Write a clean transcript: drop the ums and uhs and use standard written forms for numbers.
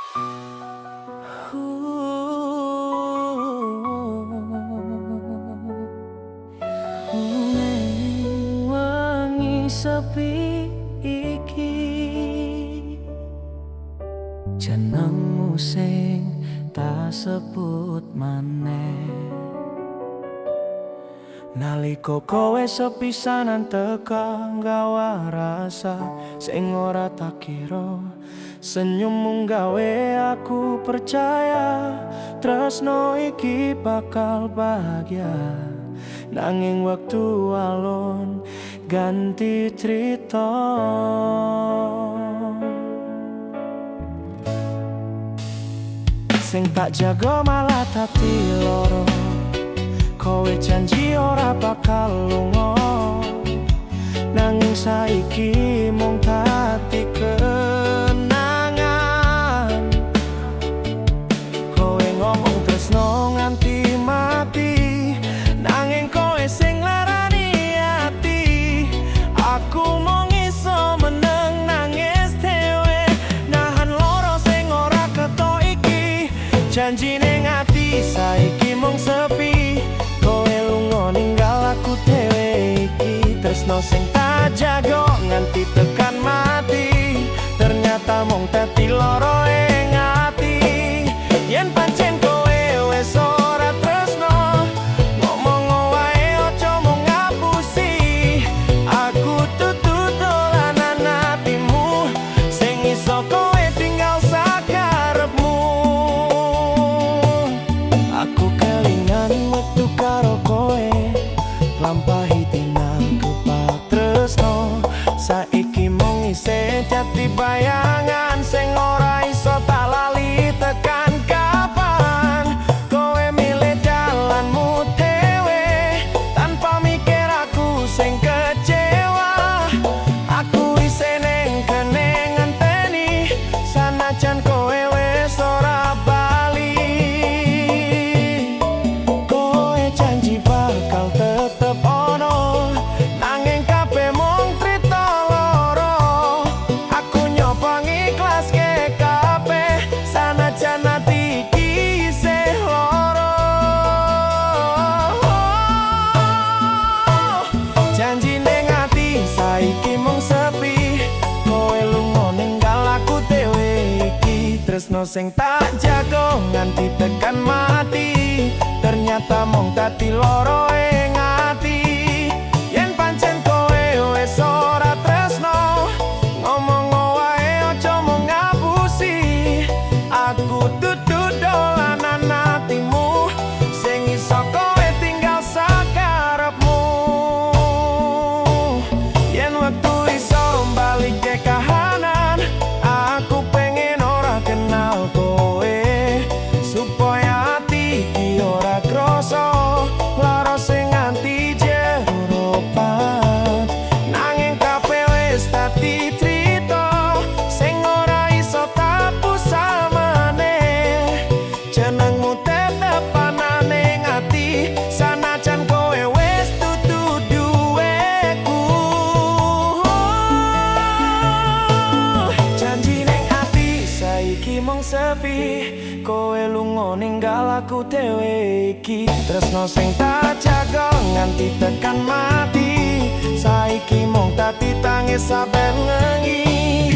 Neng wengi sepi iki, jenengmu sing tak sebut maneh. Nalika kowe sepisanan teka, nggawa rasa sing ora tak kira. Senyummu gawe aku percaya tresno iki bakal bahagia. Nanging wektu alon ganti crita. Sing tak jago malah dadi loro. Kowe janji ora bakal lunga, nanging saiki mung dadi kenangan. Kowe ngomong tresno nganti mati, nanging kowe sing larani ati. Aku mung iso meneng nangis dhewe, nahan loro sing ora ketok iki. Janjine ati saiki mung sepi. Kowe lunga ninggal aku dhewe iki. Tresno sing tak jago nganti tekan mati, ternyata mung dadi loro ing ati. Yen pancen kowe wis ora tresno, ngomong wae, aja mung ngapusi. Aku dudu dolanan atimu sing iso kowe tinggal sakarepmu. Aku kelingan wektu karo kowe, lampahi dina kepak tresno. Saiki mung isih dadi bayangan sing ora iso tak lali tekan kapan. Kowe milih jalanmu dhewe tanpa mikir aku sing kecewa. Aku isih ning kene ngenteni, sanajan kowe wis ora bali. Kowe janji bakal tetep ono, nanging kabeh mung crita loro. Aku nyoba ngiklaske kabeh, sanajan ati iki isih loro. Janji ning ati saiki mung sepi. Kowe lunga ninggal aku dhewe iki. Tresno sing tak jago nganti tekan mati, ternyata mung dadi loro ing ati. Yen pancen kowe wis ora tresno, ngomong wae, aja mung ngapusi. Aku dudu dolanan atimu sing iso kowe tinggal sakarepmu. Yen wektu iso balikke kahanan, aku pengen ora kenal kowe, supaya ati iki ora kroso lara sing nganti jero pat. Nanging kabeh wis dadi crita sing ora iso tak maneh. Jenengmu tetep ana ning ati, sanajan kowe wis dudu duweku. Janji ning ati saiki mung sepi. Kowe lunga ninggal aku dhewe iki. Tresno sing tak jago nganti tekan mati, saiki mung dadi tangis saben wengi.